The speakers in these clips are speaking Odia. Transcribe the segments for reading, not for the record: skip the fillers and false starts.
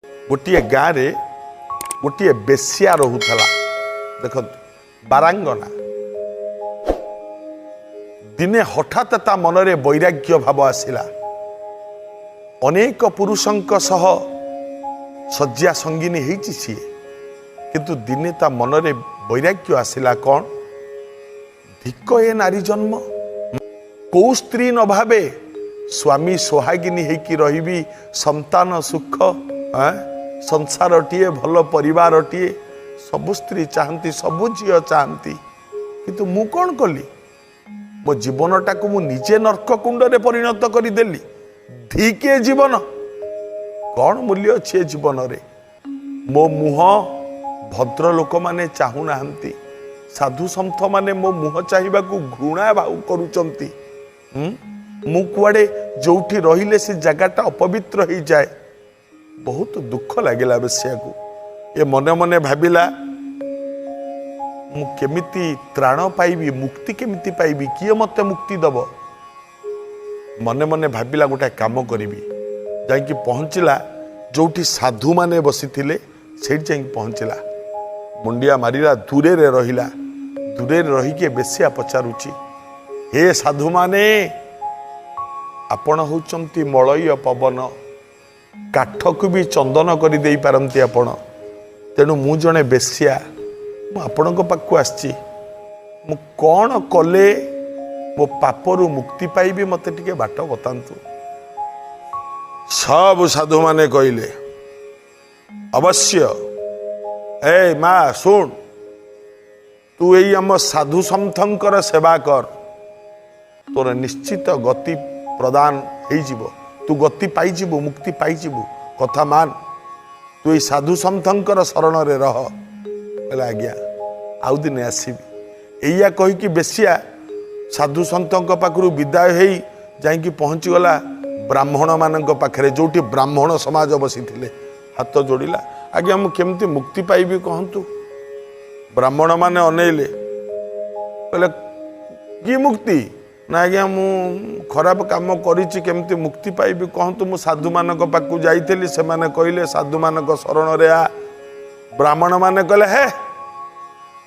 ଗୋଟିଏ ଗାଁରେ ଗୋଟିଏ ବେଶ୍ୟା ରହୁଥିଲା। ଦେଖନ୍ତୁ, ବାରାଙ୍ଗନା। ଦିନେ ହଠାତ୍ ତା ମନରେ ବୈରାଗ୍ୟ ଭାବ ଆସିଲା। ଅନେକ ପୁରୁଷଙ୍କ ସହ ଶଯ୍ୟା ସଙ୍ଗିନୀ ହେଇଛି ସିଏ, କିନ୍ତୁ ଦିନେ ତା ମନରେ ବୈରାଗ୍ୟ ଆସିଲା। କ'ଣ ଧିକ ଏ ନାରୀ ଜନ୍ମ! କୋଉ ସ୍ତ୍ରୀ ନ ଭାବେ ସ୍ୱାମୀ ସୋହାଗିନୀ ହେଇକି ରହିବି, ସନ୍ତାନ ସୁଖ, ସଂସାରଟିଏ, ଭଲ ପରିବାରଟିଏ। ସବୁ ସ୍ତ୍ରୀ ଚାହାନ୍ତି, ସବୁ ଝିଅ ଚାହାନ୍ତି। କିନ୍ତୁ ମୁଁ କ'ଣ କଲି? ମୋ ଜୀବନଟାକୁ ମୁଁ ନିଜେ ନର୍କ କୁଣ୍ଡରେ ପରିଣତ କରିଦେଲି। ଧିକ୍ ଏ ଜୀବନ, କ'ଣ ମୂଲ୍ୟ ଅଛି ଏ ଜୀବନରେ? ମୋ ମୁହଁ ଭଦ୍ର ଲୋକମାନେ ଚାହୁଁନାହାନ୍ତି, ସାଧୁ ସନ୍ଥମାନେ ମୋ ମୁହଁ ଚାହିଁବାକୁ ଘୃଣା ଭାବ କରୁଛନ୍ତି। ମୁଁ କୁଆଡ଼େ ଯୋଉଠି ରହିଲେ ସେ ଜାଗାଟା ଅପବିତ୍ର ହେଇଯାଏ। ବହୁତ ଦୁଃଖ ଲାଗିଲା ବେଶ୍ୟାକୁ। ଏ ମନେ ମନେ ଭାବିଲା, ମୁଁ କେମିତି ତ୍ରାଣ ପାଇବି, ମୁକ୍ତି କେମିତି ପାଇବି, କିଏ ମୋତେ ମୁକ୍ତି ଦବ? ମନେ ମନେ ଭାବିଲା, ଗୋଟାଏ କାମ କରିବି। ଯାଇକି ପହଞ୍ଚିଲା ଯୋଉଠି ସାଧୁମାନେ ବସିଥିଲେ, ସେଇଠି ଯାଇକି ପହଞ୍ଚିଲା, ମୁଣ୍ଡିଆ ମାରିଲା, ଦୂରରେ ରହିଲା। ଦୂରରେ ରହିକି ବେଶ୍ୟା ପଚାରୁଛି, ହେ ସାଧୁମାନେ, ଆପଣ ହେଉଛନ୍ତି ମଳୟ ପବନ, କାଠକୁ ବି ଚନ୍ଦନ କରି ଦେଇପାରନ୍ତି ଆପଣ। ତେଣୁ ମୁଁ ଜଣେ ବେଶ୍ୟା, ମୁଁ ଆପଣଙ୍କ ପାଖକୁ ଆସିଛି। ମୁଁ କ'ଣ କଲେ ମୋ ପାପରୁ ମୁକ୍ତି ପାଇବି, ମୋତେ ଟିକେ ବାଟ ବତାନ୍ତୁ। ସବୁ ସାଧୁମାନେ କହିଲେ, ଅବଶ୍ୟ। ଏ ମା ଶୁଣ, ତୁ ଏଇ ଆମ ସାଧୁ ସନ୍ଥଙ୍କର ସେବା କର, ତୋର ନିଶ୍ଚିତ ଗତି ପ୍ରଦାନ ହେଇଯିବ, ତୁ ଗତି ପାଇଯିବୁ, ମୁକ୍ତି ପାଇଯିବୁ। କଥା ମାନ, ତୁ ଏଇ ସାଧୁ ସନ୍ଥଙ୍କର ଶରଣରେ ରହ। କହିଲେ, ଆଜ୍ଞା, ଆଉ ଦିନେ ଆସିବି। ଏଇଆ କହିକି ବେଶ୍ୟା ସାଧୁ ସନ୍ଥଙ୍କ ପାଖରୁ ବିଦାୟ ହେଇ ଯାଇକି ପହଞ୍ଚିଗଲା ବ୍ରାହ୍ମଣମାନଙ୍କ ପାଖରେ, ଯୋଉଠି ବ୍ରାହ୍ମଣ ସମାଜ ବସିଥିଲେ। ହାତ ଯୋଡ଼ିଲା, ଆଜ୍ଞା, ମୁଁ କେମିତି ମୁକ୍ତି ପାଇବି କହନ୍ତୁ। ବ୍ରାହ୍ମଣମାନେ ଅନେଇଲେ, କହିଲେ, କି ମୁକ୍ତି? ନା ଆଜ୍ଞା, ମୁଁ ଖରାପ କାମ କରିଛି, କେମିତି ମୁକ୍ତି ପାଇବି କହନ୍ତୁ। ମୁଁ ସାଧୁମାନଙ୍କ ପାଖକୁ ଯାଇଥିଲି, ସେମାନେ କହିଲେ ସାଧୁମାନଙ୍କ ଶରଣରେ ଆ। ବ୍ରାହ୍ମଣମାନେ କହିଲେ, ହେ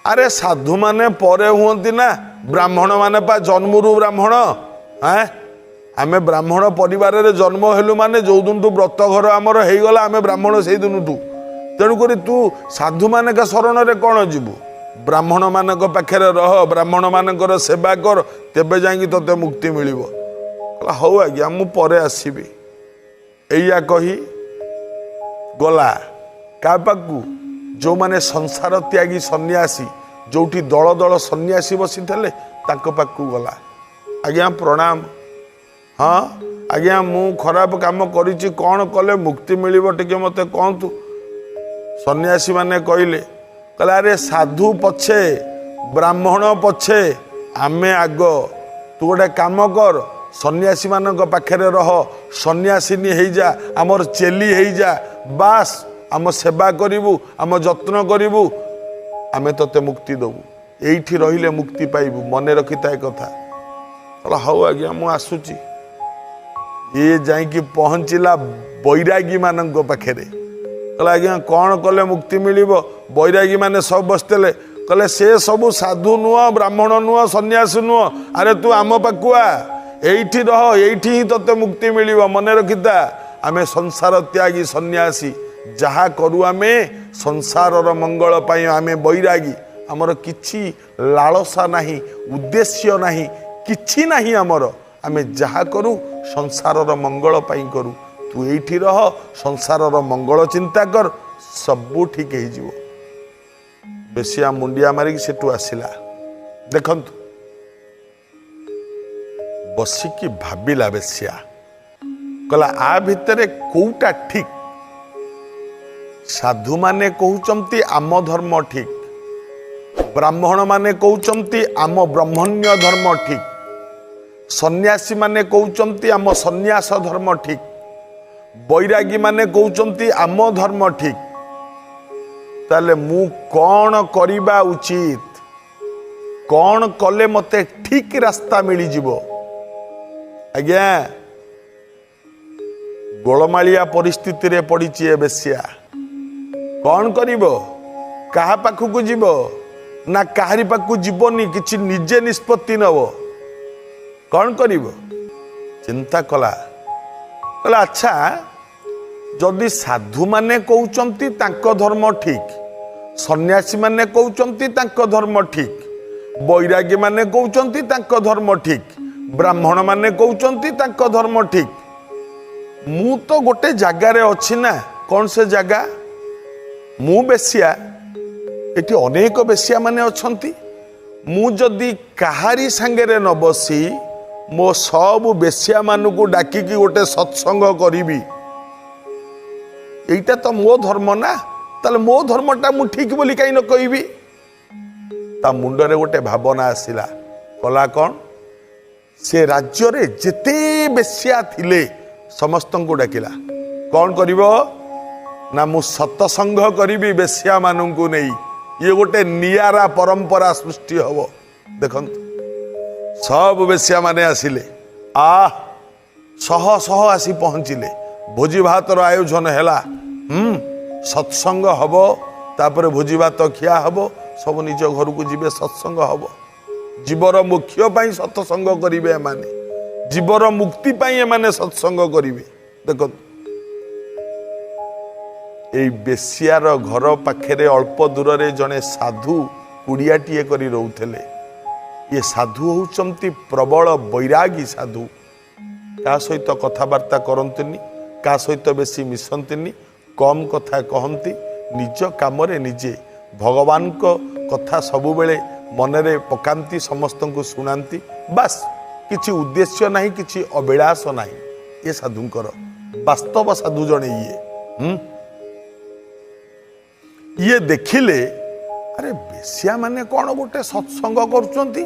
ଆରେ, ସାଧୁମାନେ ପରେ ହୁଅନ୍ତି ନା, ବ୍ରାହ୍ମଣମାନେ ପା ଜନ୍ମରୁ ବ୍ରାହ୍ମଣ। ଆମେ ବ୍ରାହ୍ମଣ ପରିବାରରେ ଜନ୍ମ ହେଲୁ ମାନେ ଯୋଉ ଦିନଠୁ ବ୍ରତଘର ଆମର ହେଇଗଲା, ଆମେ ବ୍ରାହ୍ମଣ ସେଇ ଦିନଠୁ। ତେଣୁକରି ତୁ ସାଧୁମାନଙ୍କ ଶରଣରେ କ'ଣ ଯିବୁ? ବ୍ରାହ୍ମଣମାନଙ୍କ ପାଖରେ ରହ, ବ୍ରାହ୍ମଣମାନଙ୍କର ସେବା କର, ତେବେ ଯାଇକି ତୋତେ ମୁକ୍ତି ମିଳିବ। କହିଲା, ହଉ ଆଜ୍ଞା, ମୁଁ ପରେ ଆସିବି। ଏଇଆ କହି ଗଲା କାହା ପାଖକୁ? ଯେଉଁମାନେ ସଂସାର ତ୍ୟାଗୀ ସନ୍ନ୍ୟାସୀ, ଯୋଉଠି ଦଳ ଦଳ ସନ୍ନ୍ୟାସୀ ବସିଥିଲେ, ତାଙ୍କ ପାଖକୁ ଗଲା। ଆଜ୍ଞା ପ୍ରଣାମ। ହଁ ଆଜ୍ଞା, ମୁଁ ଖରାପ କାମ କରିଛି, କ'ଣ କଲେ ମୁକ୍ତି ମିଳିବ ଟିକେ ମୋତେ କହନ୍ତୁ। ସନ୍ନ୍ୟାସୀମାନେ କହିଲେ, ଆରେ ସାଧୁ ପଛେ, ବ୍ରାହ୍ମଣ ପଛେ, ଆମେ ଆଗ। ତୁ ଗୋଟେ କାମ କର, ସନ୍ନ୍ୟାସୀମାନଙ୍କ ପାଖରେ ରହ, ସନ୍ନ୍ୟାସିନୀ ହେଇଯା, ଆମର ଚେଲି ହେଇଯା, ବାସ୍ ଆମ ସେବା କରିବୁ, ଆମ ଯତ୍ନ କରିବୁ, ଆମେ ତୋତେ ମୁକ୍ତି ଦେବୁ। ଏଇଠି ରହିଲେ ମୁକ୍ତି ପାଇବୁ, ମନେ ରଖିଥାଏ କଥା। କହିଲା, ହଉ ଆଜ୍ଞା, ମୁଁ ଆସୁଛି। ଇଏ ଯାଇକି ପହଞ୍ଚିଲା ବୈରାଗୀମାନଙ୍କ ପାଖରେ। କହିଲା, ଆଜ୍ଞା, କ'ଣ କଲେ ମୁକ୍ତି ମିଳିବ? ବୈରାଗୀମାନେ ସବୁ ବସିଥିଲେ। କହିଲେ, ସେ ସବୁ ସାଧୁ ନୁହଁ, ବ୍ରାହ୍ମଣ ନୁହଁ, ସନ୍ନ୍ୟାସୀ ନୁହଁ, ଆରେ ତୁ ଆମ ପାଖକୁ ଆ, ଏଇଠି ରହ, ଏଇଠି ହିଁ ତୋତେ ମୁକ୍ତି ମିଳିବ। ମନେ ରଖିଥା, ଆମେ ସଂସାର ତ୍ୟାଗୀ ସନ୍ନ୍ୟାସୀ, ଯାହା କରୁ ଆମେ ସଂସାରର ମଙ୍ଗଳ ପାଇଁ। ଆମେ ବୈରାଗୀ, ଆମର କିଛି ଲାଳସା ନାହିଁ, ଉଦ୍ଦେଶ୍ୟ ନାହିଁ, କିଛି ନାହିଁ ଆମର। ଆମେ ଯାହା କରୁ ସଂସାରର ମଙ୍ଗଳ ପାଇଁ କରୁ। ତୁ ଏଇଠି ରହ, ସଂସାରର ମଙ୍ଗଳ ଚିନ୍ତା କର, ସବୁ ଠିକ ହେଇଯିବ। ବେଶିଆ ମୁଣ୍ଡିଆ ମାରିକି ସେଠୁ ଆସିଲା। ଦେଖନ୍ତୁ, ବସିକି ଭାବିଲା ବେଶ୍ୟା, କହିଲା, ଆ ଭିତରେ କୋଉଟା ଠିକ? ସାଧୁମାନେ କହୁଛନ୍ତି ଆମ ଧର୍ମ ଠିକ, ବ୍ରାହ୍ମଣମାନେ କହୁଛନ୍ତି ଆମ ବ୍ରହ୍ମଣ୍ୟ ଧର୍ମ ଠିକ, ସନ୍ନ୍ୟାସୀମାନେ କହୁଛନ୍ତି ଆମ ସନ୍ନ୍ୟାସ ଧର୍ମ ଠିକ, ବୈରାଗୀମାନେ କହୁଛନ୍ତି ଆମ ଧର୍ମ ଠିକ। ତାହେଲେ ମୁଁ କ'ଣ କରିବା ଉଚିତ? କ'ଣ କଲେ ମୋତେ ଠିକ ରାସ୍ତା ମିଳିଯିବ? ଆଜ୍ଞା, ଗୋଳମାଳିଆ ପରିସ୍ଥିତିରେ ପଡ଼ିଛି ଏ ବେଶ୍ୟା। କ'ଣ କରିବ? କାହା ପାଖକୁ ଯିବ ନା କାହାରି ପାଖକୁ ଯିବନି, କିଛି ନିଜେ ନିଷ୍ପତ୍ତି ନେବ। କ'ଣ କରିବ ଚିନ୍ତା କଲା। କହିଲା, ଆଚ୍ଛା, ଯଦି ସାଧୁମାନେ କହୁଛନ୍ତି ତାଙ୍କ ଧର୍ମ ଠିକ୍, ସନ୍ନ୍ୟାସୀମାନେ କହୁଛନ୍ତି ତାଙ୍କ ଧର୍ମ ଠିକ୍, ବୈରାଗୀମାନେ କହୁଛନ୍ତି ତାଙ୍କ ଧର୍ମ ଠିକ୍, ବ୍ରାହ୍ମଣମାନେ କହୁଛନ୍ତି ତାଙ୍କ ଧର୍ମ ଠିକ୍, ମୁଁ ତ ଗୋଟେ ଜାଗାରେ ଅଛି ନା। କ'ଣ ସେ ଜାଗା? ମୁଁ ବେଶ୍ୟା, ଏଠି ଅନେକ ବେଶ୍ୟାମାନେ ଅଛନ୍ତି। ମୁଁ ଯଦି କାହାରି ସାଙ୍ଗରେ ନ ବସି ମୋ ସବୁ ବେଶ୍ୟାମାନଙ୍କୁ ଡାକିକି ଗୋଟେ ସତ୍ସଙ୍ଗ କରିବି, ଏଇଟା ତ ମୋ ଧର୍ମ ନା, ତାହେଲେ ମୋ ଧର୍ମଟା ମୁଁ ଠିକ ବୋଲି କାହିଁ ନ କହିବି? ତା ମୁଣ୍ଡରେ ଗୋଟେ ଭାବନା ଆସିଲା। କଲା କ'ଣ? ସେ ରାଜ୍ୟରେ ଯେତେ ବେଶ୍ୟା ଥିଲେ ସମସ୍ତଙ୍କୁ ଡାକିଲା। କ'ଣ କରିବ ନା, ମୁଁ ସତସଙ୍ଗ କରିବି ବେଶ୍ୟାମାନଙ୍କୁ ନେଇ, ଇଏ ଗୋଟେ ନିଆରା ପରମ୍ପରା ସୃଷ୍ଟି ହବ। ଦେଖନ୍ତୁ, ସବୁ ବେଶ୍ୟାମାନେ ଆସିଲେ। ଶହ ଶହ ଆସି ପହଞ୍ଚିଲେ। ଭୋଜି ଭାତର ଆୟୋଜନ ହେଲା। ସତ୍ସଙ୍ଗ ହବ, ତାପରେ ଭୋଜି ଭାତ ଖିଆ ହବ, ସବୁ ନିଜ ଘରକୁ ଯିବେ। ସତ୍ସଙ୍ଗ ହବ, ଜୀବର ମୋକ୍ଷ ପାଇଁ ସତ୍ସଙ୍ଗ କରିବେ ଏମାନେ, ଜୀବର ମୁକ୍ତି ପାଇଁ ଏମାନେ ସତ୍ସଙ୍ଗ କରିବେ। ଦେଖନ୍ତୁ, ଏଇ ବେଶ୍ୟାର ଘର ପାଖରେ ଅଳ୍ପ ଦୂରରେ ଜଣେ ସାଧୁ କୁଡ଼ିଆଟିଏ କରି ରହୁଥିଲେ। ଇଏ ସାଧୁ ହେଉଛନ୍ତି ପ୍ରବଳ ବୈରାଗୀ ସାଧୁ। କାହା ସହିତ କଥାବାର୍ତ୍ତା କରନ୍ତିନି, କାହା ସହିତ ବେଶୀ ମିଶନ୍ତିନି, କମ୍ କଥା କହନ୍ତି, ନିଜ କାମରେ ନିଜେ ଭଗବାନଙ୍କ କଥା ସବୁବେଳେ ମନରେ ପକାନ୍ତି, ସମସ୍ତଙ୍କୁ ଶୁଣାନ୍ତି। ବାସ୍, କିଛି ଉଦ୍ଦେଶ୍ୟ ନାହିଁ, କିଛି ଅଭିଳାଷ ନାହିଁ ଏ ସାଧୁଙ୍କର। ବାସ୍ତବ ସାଧୁ ଜଣେ ଇଏ। ଇଏ ଦେଖିଲେ, ଆରେ ବେଶ୍ୟା ମାନେ କ'ଣ ଗୋଟେ ସତ୍ସଙ୍ଗ କରୁଛନ୍ତି,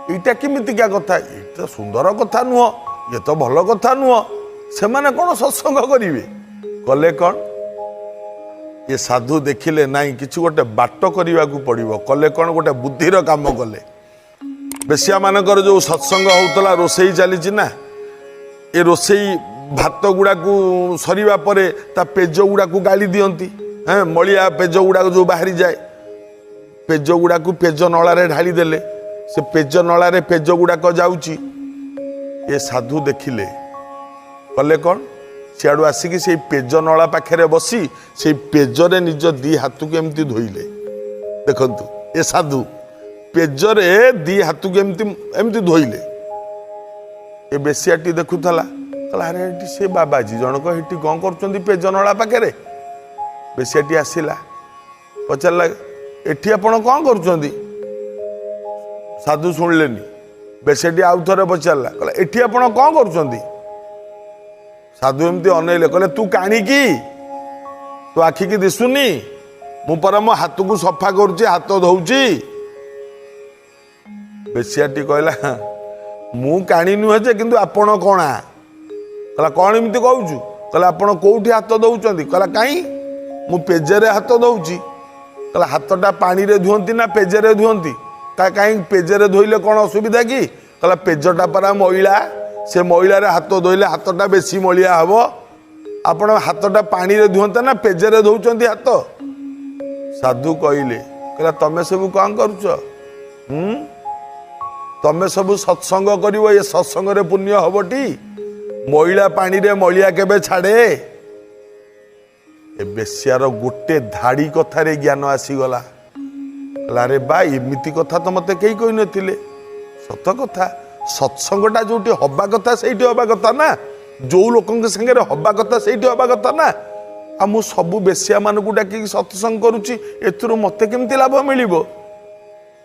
ଏଇଟା କେମିତିକା କଥା? ଏଇଟା ସୁନ୍ଦର କଥା ନୁହଁ, ଇଏ ତ ଭଲ କଥା ନୁହଁ, ସେମାନେ କ'ଣ ସତ୍ସଙ୍ଗ କରିବେ? କଲେ କ'ଣ? ଏ ସାଧୁ ଦେଖିଲେ, ନାଇଁ, କିଛି ଗୋଟେ ବାଟ କରିବାକୁ ପଡ଼ିବ। କଲେ କ'ଣ? ଗୋଟେ ବୁଦ୍ଧିର କାମ କଲେ। ବେଶ୍ୟାମାନଙ୍କର ଯେଉଁ ସତ୍ସଙ୍ଗ ହେଉଥିଲା, ରୋଷେଇ ଚାଲିଛି ନା, ଏ ରୋଷେଇ ଭାତ ଗୁଡ଼ାକୁ ସରିବା ପରେ ତା ପେଜ ଗୁଡ଼ାକୁ ଗାଳି ଦିଅନ୍ତି। ହଁ, ମଳିଆ ପେଜ ଗୁଡ଼ାକ ଯେଉଁ ବାହାରିଯାଏ, ପେଜ ଗୁଡ଼ାକୁ ପେଜ ନଳାରେ ଢାଳି ଦେଲେ। ସେ ପେଜ ନଳାରେ ପେଜ ଗୁଡ଼ାକ ଯାଉଛି। ଏ ସାଧୁ ଦେଖିଲେ। କଲେ କ'ଣ? ସିଆଡ଼ୁ ଆସିକି ସେଇ ପେଜ ନଳା ପାଖରେ ବସି ସେଇ ପେଜରେ ନିଜ ଦି ହାତକୁ ଏମିତି ଧୋଇଲେ। ଦେଖନ୍ତୁ, ଏ ସାଧୁ ପେଜରେ ଦି ହାତକୁ ଏମିତି ଏମିତି ଧୋଇଲେ। ଏ ବେଶିଆଟି ଦେଖୁଥିଲା। କହିଲା, ଆରେ, ଏଠି ସେ ବାବାଜୀ ଜଣକ ଏଠି କ'ଣ କରୁଛନ୍ତି ପେଜ ନଳା ପାଖରେ? ବେଶିଆଟି ଆସିଲା, ପଚାରିଲା, ଏଠି ଆପଣ କ'ଣ କରୁଛନ୍ତି? ସାଧୁ ଶୁଣିଲେନି। ବେଶିଆଟି ଆଉ ଥରେ ପଚାରିଲା, କହିଲା, ଏଠି ଆପଣ କ'ଣ କରୁଛନ୍ତି? ସାଧୁ ଏମିତି ଅନେଇଲେ, କହିଲେ, ତୁ କାଣିକି, ତୁ ଆଖିକି ଦିଶୁନି? ମୁଁ ପରା ମୋ ହାତକୁ ସଫା କରୁଛି, ହାତ ଧୋଉଛି। ବେଶିଆଟି କହିଲା, ମୁଁ କାଣି ନୁହେଁ ଯେ, କିନ୍ତୁ ଆପଣ କଣା। କହିଲା, କ'ଣ ଏମିତି କହୁଛୁ? କହିଲା, ଆପଣ କୋଉଠି ହାତ ଧୋଉଛନ୍ତି? କହିଲା, କାହିଁ, ମୁଁ ପେଜରେ ହାତ ଧୋଉଛି। କହିଲା, ହାତଟା ପାଣିରେ ଧୁଅନ୍ତି ନା ପେଜରେ ଧୁଅନ୍ତି? କାହିଁ, ପେଜରେ ଧୋଇଲେ କ'ଣ ଅସୁବିଧା କି? କହିଲା, ପେଜଟା ପରା ମଇଳା, ସେ ମଇଳାରେ ହାତ ଧୋଇଲେ ହାତଟା ବେଶୀ ମଳିଆ ହବ। ଆପଣ ହାତଟା ପାଣିରେ ଧୁଅନ୍ତେ ନା ପେଜରେ ଧୋଉଛନ୍ତି ହାତ? ସାଧୁ କହିଲେ, କହିଲା, ତମେ ସବୁ କ'ଣ କରୁଛ? ତମେ ସବୁ ସତ୍ସଙ୍ଗ କରିବ, ଏ ସତ୍ସଙ୍ଗରେ ପୁଣ୍ୟ ହବଟି? ମଇଳା ପାଣିରେ ମଳିଆ କେବେ ଛାଡ଼େ? ଏ ବେଶ୍ୟାର ଗୋଟେ ଧାଡ଼ି କଥାରେ ଜ୍ଞାନ ଆସିଗଲା। କହିଲା, ଆରେ ବା, ଏମିତି କଥା ତ ମତେ କେହି କହିନଥିଲେ। ସତ କଥା, ସତ୍ସଙ୍ଗଟା ଯୋଉଠି ହବା କଥା ସେଇଠି ହବା କଥା ନା, ଯୋଉ ଲୋକଙ୍କ ସାଙ୍ଗରେ ହବା କଥା ସେଇଠି ହବା କଥା ନା। ଆଉ ମୁଁ ସବୁ ବେଶ୍ୟାମାନଙ୍କୁ ଡାକିକି ସତ୍ସଙ୍ଗ କରୁଛି, ଏଥିରୁ ମତେ କେମିତି ଲାଭ ମିଳିବ?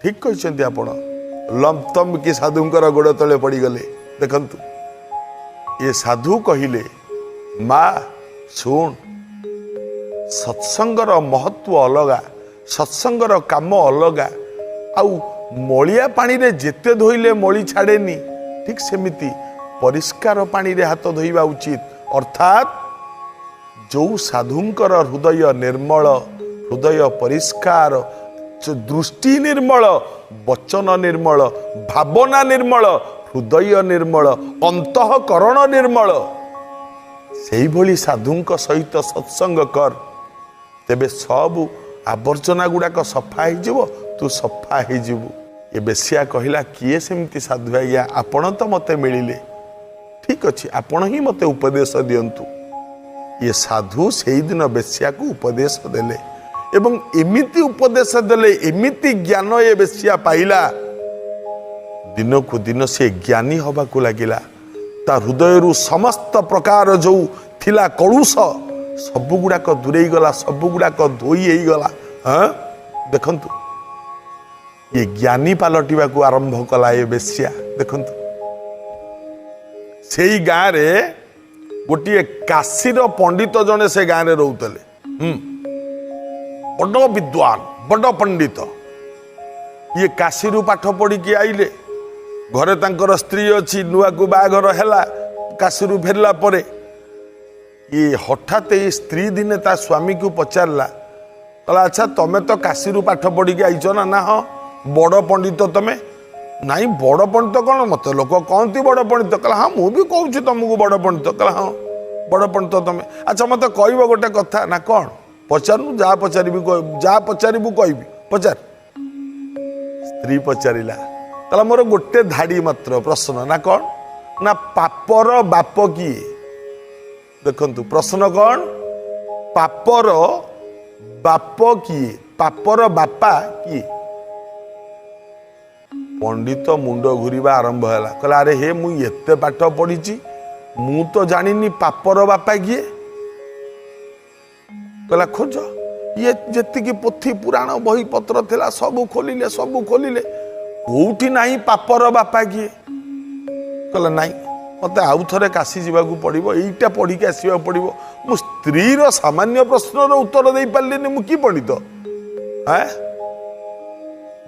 ଠିକ କହିଛନ୍ତି ଆପଣ। ଲମ୍ତମ୍ କି ସାଧୁଙ୍କର ଗୋଡ଼ ତଳେ ପଡ଼ିଗଲେ। ଦେଖନ୍ତୁ, ଏ ସାଧୁ କହିଲେ, ମା ଶୁଣ, ସତ୍ସଙ୍ଗର ମହତ୍ଵ ଅଲଗା, ସତ୍ସଙ୍ଗର କାମ ଅଲଗା। ଆଉ ମଳିଆ ପାଣିରେ ଯେତେ ଧୋଇଲେ ମଳି ଛାଡ଼େନି, ଠିକ ସେମିତି ପରିଷ୍କାର ପାଣିରେ ହାତ ଧୋଇବା ଉଚିତ। ଅର୍ଥାତ୍ ଯୋଉ ସାଧୁଙ୍କର ହୃଦୟ ନିର୍ମଳ, ହୃଦୟ ପରିଷ୍କାର, ଦୃଷ୍ଟି ନିର୍ମଳ, ବଚନ ନିର୍ମଳ, ଭାବନା ନିର୍ମଳ, ହୃଦୟ ନିର୍ମଳ, ଅନ୍ତଃକରଣ ନିର୍ମଳ, ସେଇଭଳି ସାଧୁଙ୍କ ସହିତ ସତ୍ସଙ୍ଗ କର, ତେବେ ସବୁ ଆବର୍ଜନା ଗୁଡ଼ାକ ସଫା ହେଇଯିବ, ତୁ ସଫା ହେଇଯିବୁ। ଏ ବେଶ୍ୟା କହିଲା, କିଏ ସେମିତି ସାଧୁ ଆଜ୍ଞା? ଆପଣ ତ ମୋତେ ମିଳିଲେ, ଠିକ ଅଛି, ଆପଣ ହିଁ ମୋତେ ଉପଦେଶ ଦିଅନ୍ତୁ। ଇଏ ସାଧୁ ସେଇଦିନ ବେଶ୍ୟାକୁ ଉପଦେଶ ଦେଲେ ଏବଂ ଏମିତି ଉପଦେଶ ଦେଲେ, ଏମିତି ଜ୍ଞାନ ଏ ବେଶ୍ୟା ପାଇଲା, ଦିନକୁ ଦିନ ସେ ଜ୍ଞାନୀ ହେବାକୁ ଲାଗିଲା। ତା ହୃଦୟରୁ ସମସ୍ତ ପ୍ରକାର ଯୋଉ ଥିଲା କଳୁଷ ସବୁଗୁଡ଼ାକ ଦୂରେଇ ଗଲା, ସବୁଗୁଡ଼ାକ ଧୋଇ ହେଇଗଲା। ହଁ, ଦେଖନ୍ତୁ, ଇଏ ଜ୍ଞାନୀ ପାଲଟିବାକୁ ଆରମ୍ଭ କଲା ଏ ବେଶ୍ୟା। ଦେଖନ୍ତୁ, ସେଇ ଗାଁରେ ଗୋଟିଏ କାଶୀର ପଣ୍ଡିତ ଜଣେ ସେ ଗାଁରେ ରହୁଥିଲେ। ବଡ଼ ବିଦ୍ୱାନ, ବଡ଼ ପଣ୍ଡିତ। ଇଏ କାଶୀରୁ ପାଠ ପଢ଼ିକି ଆଇଲେ। ଘରେ ତାଙ୍କର ସ୍ତ୍ରୀ ଅଛି, ନୂଆକୁ ବାହାଘର ହେଲା। କାଶୀରୁ ଫେରିଲା ପରେ ଇଏ ହଠାତ୍ ଏଇ ସ୍ତ୍ରୀ ଦିନେ ତା ସ୍ୱାମୀକୁ ପଚାରିଲା, କହିଲା, ଆଚ୍ଛା, ତମେ ତ କାଶୀରୁ ପାଠ ପଢ଼ିକି ଆଇଛ ନା? ନା, ହଁ। ବଡ଼ ପଣ୍ଡିତ ତମେ? ନାଇଁ, ବଡ଼ ପଣ୍ଡିତ କ'ଣ, ମୋତେ ଲୋକ କହନ୍ତି ବଡ଼ ପଣ୍ଡିତ। କହିଲା, ହଁ, ମୁଁ ବି କହୁଛି ତମକୁ ବଡ଼ ପଣ୍ଡିତ। କହିଲା, ହଁ, ବଡ଼ ପଣ୍ଡିତ ତମେ। ଆଚ୍ଛା, ମୋତେ କହିବ ଗୋଟେ କଥା। ନା, କ'ଣ? ପଚାରୁନୁ, ଯାହା ପଚାରିବି, ଯାହା ପଚାରିବୁ କହିବି, ପଚାର। ସ୍ତ୍ରୀ ପଚାରିଲା, କହିଲା, ମୋର ଗୋଟେ ଧାଡ଼ି ମାତ୍ର ପ୍ରଶ୍ନ। ନା, କ'ଣ? ନା, ପାପର ବାପ କିଏ? ଦେଖନ୍ତୁ, ପ୍ରଶ୍ନ କ'ଣ? ପାପର ବାପ କିଏ? ପାପର ବାପା କିଏ? ପଣ୍ଡିତ ମୁଣ୍ଡ ଘୁରିବା ଆରମ୍ଭ ହେଲା। କହିଲା, ଆରେ ହେ, ମୁଁ ଏତେ ପାଠ ପଢ଼ିଛି, ମୁଁ ତ ଜାଣିନି ପାପର ବାପା କିଏ। କହିଲା, ଖୋଜ। ଇଏ ଯେତିକି ପୋଥି ପୁରାଣ ବହି ପତ୍ର ଥିଲା ସବୁ ଖୋଲିଲେ, ସବୁ ଖୋଲିଲେ, କୋଉଠି ନାହିଁ ପାପର ବାପା କିଏ। କହିଲା, ନାଇଁ, ମୋତେ ଆଉ ଥରେ କାଶୀ ଯିବାକୁ ପଡ଼ିବ, ଏଇଟା ପଢ଼ିକି ଆସିବାକୁ ପଡ଼ିବ। ମୁଁ ସ୍ତ୍ରୀର ସାମାନ୍ୟ ପ୍ରଶ୍ନର ଉତ୍ତର ଦେଇପାରିଲିନି, ମୁଁ କି ପଣ୍ଡିତ? ଆଁ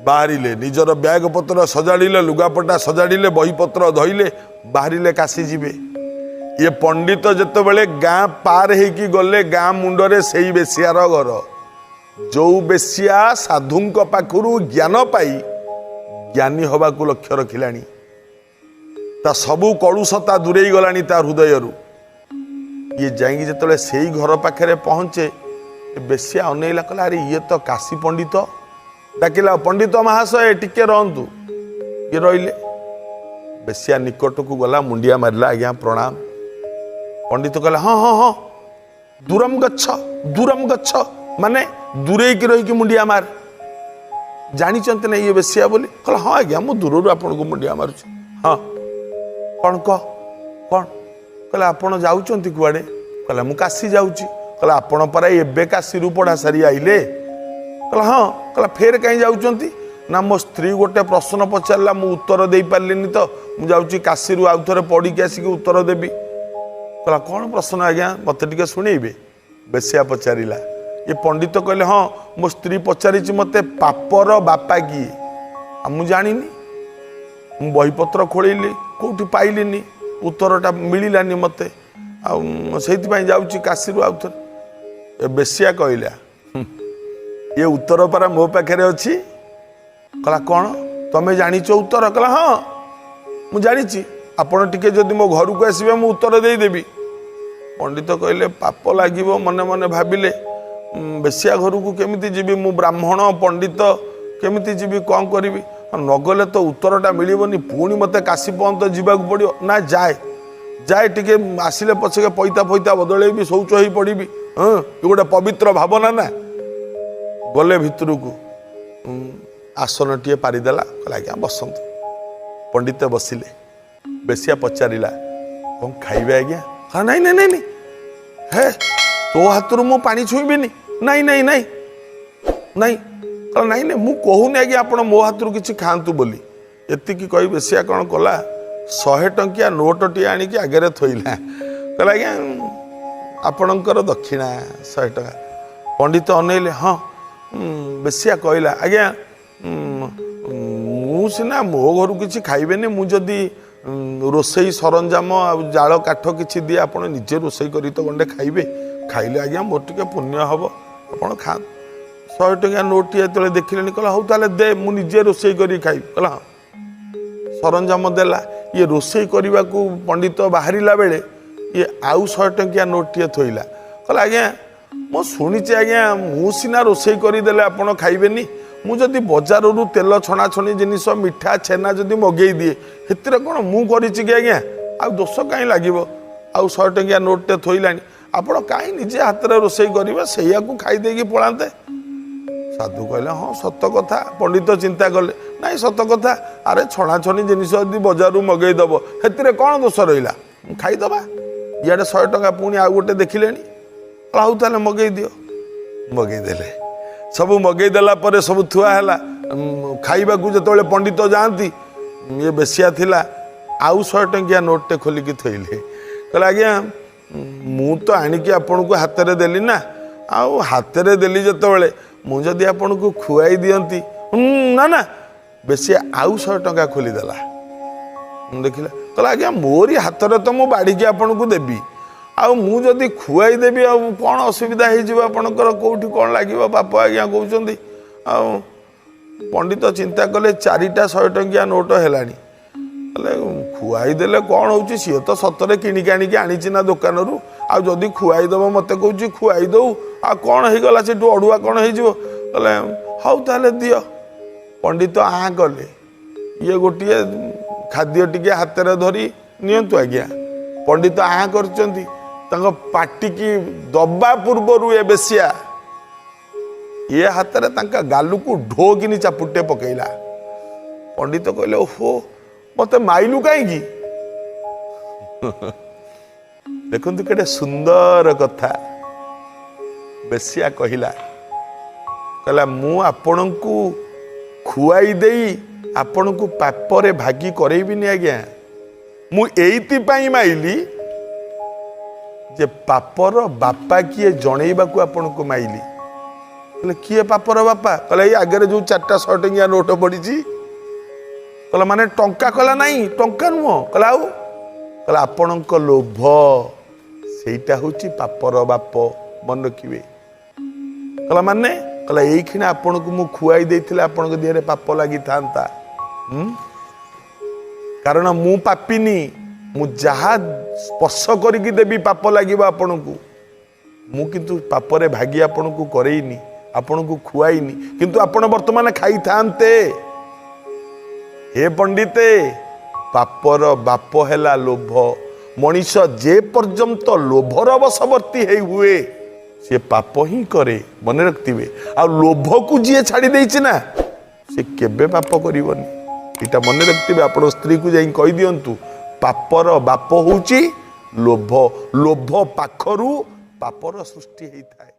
ବାହାରିଲେ, ନିଜର ବ୍ୟାଗ ପତ୍ର ସଜାଡ଼ିଲେ, ଲୁଗାପଟା ସଜାଡ଼ିଲେ, ବହିପତ୍ର ଧଇଲେ, ବାହାରିଲେ କାଶୀ ଯିବେ। ଇଏ ପଣ୍ଡିତ ଯେତେବେଳେ ଗାଁ ପାର ହେଇକି ଗଲେ, ଗାଁ ମୁଣ୍ଡରେ ସେଇ ବେଶ୍ୟାର ଘର, ଯୋଉ ବେଶ୍ୟା ସାଧୁଙ୍କ ପାଖରୁ ଜ୍ଞାନ ପାଇ ଜ୍ଞାନୀ ହବାକୁ ଲକ୍ଷ୍ୟ ରଖିଲାଣି, ତା ସବୁ କଳୁଷତା ଦୂରେଇ ଗଲାଣି ତା ହୃଦୟରୁ। ଇଏ ଯାଇକି ଯେତେବେଳେ ସେଇ ଘର ପାଖରେ ପହଞ୍ଚେ, ଏ ବେଶ୍ୟା ଅନେଇଲା, କହିଲା, ଆରେ, ଇଏ ତ କାଶୀ ପଣ୍ଡିତ। ଡାକିଲା, ପଣ୍ଡିତ ମହାଶୟ, ଟିକେ ରହନ୍ତୁ। ଇଏ ରହିଲେ। ବେଶ୍ୟା ନିକଟକୁ ଗଲା, ମୁଣ୍ଡିଆ ମାରିଲା, ଆଜ୍ଞା ପ୍ରଣାମ। ପଣ୍ଡିତ କହିଲା, ହଁ ହଁ ହଁ, ଦୂରମ ଗଚ୍ଛ, ଦୂରମ ଗଚ୍ଛ, ମାନେ ଦୂରେଇକି ରହିକି ମୁଣ୍ଡିଆ ମାର। ଜାଣିଛନ୍ତି ନା ଇଏ ବେଶ୍ୟା ବୋଲି? କହିଲା, ହଁ ଆଜ୍ଞା, ମୁଁ ଦୂରରୁ ଆପଣଙ୍କୁ ମୁଣ୍ଡିଆ ମାରୁଛି। ହଁ, କ'ଣ କହ, କ'ଣ? କହିଲା, ଆପଣ ଯାଉଛନ୍ତି କୁଆଡ଼େ? କହିଲା, ମୁଁ କାଶୀ ଯାଉଛି। କହିଲା, ଆପଣ ପରା ଏବେ କାଶୀରୁ ପଢ଼ା ସାରି ଆଇଲେ। କହିଲା, ହଁ। କହିଲା, ଫେର କାହିଁ ଯାଉଛନ୍ତି? ନା, ମୋ ସ୍ତ୍ରୀ ଗୋଟେ ପ୍ରଶ୍ନ ପଚାରିଲା, ମୁଁ ଉତ୍ତର ଦେଇପାରିଲିନି ତ ମୁଁ ଯାଉଛି କାଶୀରୁ ଆଉ ଥରେ ପଢ଼ିକି ଆସିକି ଉତ୍ତର ଦେବି। କହିଲା, କ'ଣ ପ୍ରଶ୍ନ ଆଜ୍ଞା, ମୋତେ ଟିକେ ଶୁଣେଇବେ? ବେଶ୍ୟା ପଚାରିଲା। ଏ ପଣ୍ଡିତ କହିଲେ, ହଁ, ମୋ ସ୍ତ୍ରୀ ପଚାରିଛି ମୋତେ ପାପର ବାପା କିଏ, ଆଉ ମୁଁ ଜାଣିନି। ମୁଁ ବହିପତ୍ର ଖୋଳିଲି, କେଉଁଠି ପାଇଲିନି, ଉତ୍ତରଟା ମିଳିଲାନି ମୋତେ, ଆଉ ସେଇଥିପାଇଁ ଯାଉଛି କାଶୀରୁ ଆଉ ଥରେ। ଏ ବେଶ୍ୟା କହିଲା, ଏ ଉତ୍ତର ପରା ମୋ ପାଖରେ ଅଛି। କହିଲା, କ'ଣ, ତମେ ଜାଣିଛ ଉତ୍ତର? କହିଲା, ହଁ, ମୁଁ ଜାଣିଛି, ଆପଣ ଟିକେ ଯଦି ମୋ ଘରକୁ ଆସିବେ ମୁଁ ଉତ୍ତର ଦେଇଦେବି। ପଣ୍ଡିତ କହିଲେ, ପାପ ଲାଗିବ। ମନେ ମନେ ଭାବିଲେ, ବେଶ୍ୟା ଘରକୁ କେମିତି ଯିବି? ମୁଁ ବ୍ରାହ୍ମଣ ପଣ୍ଡିତ, କେମିତି ଯିବି? କ'ଣ କରିବି? ନଗଲେ ତ ଉତ୍ତରଟା ମିଳିବନି, ପୁଣି ମୋତେ କାଶୀ ପର୍ଯ୍ୟନ୍ତ ଯିବାକୁ ପଡ଼ିବ। ନା, ଯାଏ ଯାଏ, ଟିକେ ଆସିଲେ ପଛକେ ପଇତା ଫଇତା ବଦଳେଇବି, ଶୌଚ ହେଇ ପଡ଼ିବି। ହଁ, ଏ ଗୋଟେ ପବିତ୍ର ଭାବନା ନା। ଗଲେ ଭିତରକୁ, ଆସନଟିଏ ପାରିଦେଲା, କହିଲା, ଆଜ୍ଞା ବସନ୍ତୁ। ପଣ୍ଡିତ ବସିଲେ। ବେଶ୍ୟା ପଚାରିଲା, କ'ଣ ଖାଇବେ ଆଜ୍ଞା? ହଁ, ନାଇଁ ନାଇଁ ନାଇଁ ନାଇଁ, ହେ, ତୋ ହାତରୁ ମୁଁ ପାଣି ଛୁଇଁବିନି, ନାଇଁ ନାଇଁ ନାଇଁ ନାଇଁ। କହିଲା, ନାଇଁ ନାଇଁ, ମୁଁ କହୁନି ଆଜ୍ଞା ଆପଣ ମୋ ହାତରୁ କିଛି ଖାଆନ୍ତୁ ବୋଲି। ଏତିକି କହି ବେଶ୍ୟା କ'ଣ କଲା, 100 ଟଙ୍କିଆ ନୋଟଟିଏ ଆଣିକି ଆଗରେ ଥୋଇଲା। କହିଲା, ଆଜ୍ଞା, ଆପଣଙ୍କର ଦକ୍ଷିଣା 100 ଟଙ୍କା। ପଣ୍ଡିତ ଅନେଇଲେ। ହଁ, ବେଶ୍ୟା କହିଲା, ଆଜ୍ଞା, ମୁଁ ସିନା ମୋ ଘରୁ କିଛି ଖାଇବେନି, ମୁଁ ଯଦି ରୋଷେଇ ସରଞ୍ଜାମ ଆଉ ଜାଳ କାଠ କିଛି ଦିଏ, ଆପଣ ନିଜେ ରୋଷେଇ କରି ତ ଗଣ୍ଡେ ଖାଇବେ। ଖାଇଲେ ଆଜ୍ଞା ମୋର ଟିକେ ପୁଣ୍ୟ ହବ, ଆପଣ ଖାଆନ୍ତୁ। 100 ଟଙ୍କିଆ ନୋଟଟି ଯେତେବେଳେ ଦେଖିଲେଣି, କହିଲା, ହଉ ତାହେଲେ ଦେ, ମୁଁ ନିଜେ ରୋଷେଇ କରିକି ଖାଇବି। କହିଲା, ହଁ। ସରଞ୍ଜାମ ଦେଲା। ଇଏ ରୋଷେଇ କରିବାକୁ ପଣ୍ଡିତ ବାହାରିଲା ବେଳେ ଇଏ ଆଉ 100 ଟଙ୍କିଆ ନୋଟ୍ଟିଏ ଥୋଇଲା। କହିଲା, ଆଜ୍ଞା ମୁଁ ଶୁଣିଛି ଆଜ୍ଞା, ମୁଁ ସିନା ରୋଷେଇ କରିଦେଲେ ଆପଣ ଖାଇବେନି, ମୁଁ ଯଦି ବଜାରରୁ ତେଲ ଛଣାଛଣି ଜିନିଷ, ମିଠା, ଛେନା ଯଦି ମଗେଇ ଦିଏ, ସେଥିରେ କ'ଣ ମୁଁ କରିଛି କି ଆଜ୍ଞା? ଆଉ ଦୋଷ କାହିଁ ଲାଗିବ? ଆଉ 100 ଟଙ୍କିଆ ନୋଟ୍ଟେ ଥୋଇଲାଣି, ଆପଣ କାହିଁ ନିଜେ ହାତରେ ରୋଷେଇ କରିବେ, ସେଇଆକୁ ଖାଇଦେଇକି ପଳାନ୍ତେ। ସାଧୁ କହିଲେ, ହଁ ସତ କଥା। ପଣ୍ଡିତ ଚିନ୍ତା କଲେ, ନାଇଁ ସତ କଥା, ଆରେ ଛଣାଛଣି ଜିନିଷ ଯଦି ବଜାରରୁ ମଗେଇଦେବ ସେଥିରେ କ'ଣ ଦୋଷ ରହିଲା, ଖାଇଦେବା। ଇଆଡ଼େ 100 ଟଙ୍କା ପୁଣି ଆଉ ଗୋଟେ ଦେଖିଲେଣି, ହଉ ତାହେଲେ ମଗେଇ ଦିଅ। ମଗେଇଦେଲେ ସବୁ। ମଗେଇଦେଲା ପରେ ସବୁ ଥୁଆ ହେଲା। ଖାଇବାକୁ ଯେତେବେଳେ ପଣ୍ଡିତ ଯାଆନ୍ତି, ଇଏ ବେଶିଆ ଥିଲା, ଆଉ 100 ଟଙ୍କିଆ ନୋଟ୍ଟେ ଖୋଲିକି ଥୋଇଲେ। କହିଲେ, ଆଜ୍ଞା ମୁଁ ତ ଆଣିକି ଆପଣଙ୍କୁ ହାତରେ ଦେଲି ନା, ଆଉ ହାତରେ ଦେଲି ଯେତେବେଳେ ମୁଁ ଯଦି ଆପଣଙ୍କୁ ଖୁଆଇ ଦିଅନ୍ତି। ନା ନା, ବେଶୀ ଆଉ 100 ଟଙ୍କା ଖୋଲିଦେଲା। ଦେଖିଲା, କହିଲା, ଆଜ୍ଞା ମୋରି ହାତରେ ତ ମୁଁ ବାଢ଼ିକି ଆପଣଙ୍କୁ ଦେବି, ଆଉ ମୁଁ ଯଦି ଖୁଆଇ ଦେବି ଆଉ କ'ଣ ଅସୁବିଧା ହେଇଯିବ ଆପଣଙ୍କର? କେଉଁଠି କ'ଣ ଲାଗିବ ପାପ ଆଜ୍ଞା କହୁଛନ୍ତି? ଆଉ ପଣ୍ଡିତ ଚିନ୍ତା କଲେ, 4ଟା 100 ଟଙ୍କିଆ ନୋଟ ହେଲାଣି, ହେଲେ ଖୁଆଇ ଦେଲେ କ'ଣ ହେଉଛି? ସିଏ ତ ସତରେ କିଣିକି ଆଣିକି ଆଣିଛି ନା ଦୋକାନରୁ, ଆଉ ଯଦି ଖୁଆଇ ଦେବ, ମୋତେ କହୁଛି ଖୁଆଇ ଦଉ, ଆଉ କ'ଣ ହେଇଗଲା ସେଠୁ, ଅଡ଼ୁଆ କ'ଣ ହେଇଯିବ? କହିଲେ, ହଉ ତାହେଲେ ଦିଅ। ପଣ୍ଡିତ ଆଁ କଲେ। ଇଏ ଗୋଟିଏ ଖାଦ୍ୟ ଟିକେ ହାତରେ ଧରି, ନିଅନ୍ତୁ ଆଜ୍ଞା। ପଣ୍ଡିତ ଆଁ କରିଛନ୍ତି, ତାଙ୍କ ପାଟିକି ଦବା ପୂର୍ବରୁ ଏ ବେଶିଆ ଇଏ ହାତରେ ତାଙ୍କ ଗାଲୁକୁ ଢୋକିନି ଚାପୁଟେ ପକେଇଲା। ପଣ୍ଡିତ କହିଲେ, ଓହୋ, ମତେ ମାଇଲୁ କାହିଁକି? ଦେଖନ୍ତୁ କେତେ ସୁନ୍ଦର କଥା ବେଶିଆ କହିଲା। କହିଲା, ମୁଁ ଆପଣଙ୍କୁ ଖୁଆଇ ଦେଇ ଆପଣଙ୍କୁ ପାପରେ ଭାଗି କରେଇବିନି ଆଜ୍ଞା। ମୁଁ ଏଇଥିପାଇଁ ମାଇଲି ଯେ ପାପର ବାପା କିଏ ଜଣେଇବାକୁ ଆପଣଙ୍କୁ ମାଇଲି। କହିଲେ, କିଏ ପାପର ବାପା? କହିଲେ, ଏଇ ଆଗରେ ଯୋଉ 4ଟା 100 ଟଙ୍କିଆ ନୋଟ ପଡ଼ିଛି। କହିଲା, ମାନେ ଟଙ୍କା? କହିଲା, ନାଇଁ ଟଙ୍କା ନୁହଁ। କହିଲା, ଆଉ? କହିଲା, ଆପଣଙ୍କ ଲୋଭ, ସେଇଟା ହେଉଛି ପାପର ବାପ, ମନେ ରଖିବେ। କହିଲା, ମାନେ? କହିଲା, ଏଇକ୍ଷିଣା ଆପଣଙ୍କୁ ମୁଁ ଖୁଆଇ ଦେଇଥିଲେ ଆପଣଙ୍କ ଦେହରେ ପାପ ଲାଗିଥାନ୍ତା, କାରଣ ମୁଁ ପାପିନି। ମୁଁ ଯାହା ସ୍ପର୍ଶ କରିକି ଦେବି ପାପ ଲାଗିବ ଆପଣଙ୍କୁ। ମୁଁ କିନ୍ତୁ ପାପରେ ଭାଗି ଆପଣଙ୍କୁ କରେଇନି, ଆପଣଙ୍କୁ ଖୁଆଇନି, କିନ୍ତୁ ଆପଣ ବର୍ତ୍ତମାନ ଖାଇଥାନ୍ତେ। ହେ ପଣ୍ଡିତେ, ପାପର ବାପ ହେଲା ଲୋଭ। ମଣିଷ ଯେ ପର୍ଯ୍ୟନ୍ତ ଲୋଭର ବଶବର୍ତ୍ତୀ ହେଇ ହୁଏ, ସେ ପାପ ହିଁ କରେ, ମନେ ରଖିଥିବେ। ଆଉ ଲୋଭକୁ ଯିଏ ଛାଡ଼ି ଦେଇଛି ନା, ସେ କେବେ ପାପ କରିବନି। ଏଇଟା ମନେ ରଖିଥିବେ। ଆପଣ ସ୍ତ୍ରୀକୁ ଯାଇ କହିଦିଅନ୍ତୁ, ପାପର ବାପ ହେଉଛି ଲୋଭ। ଲୋଭ ପାଖରୁ ପାପର ସୃଷ୍ଟି ହେଇଥାଏ।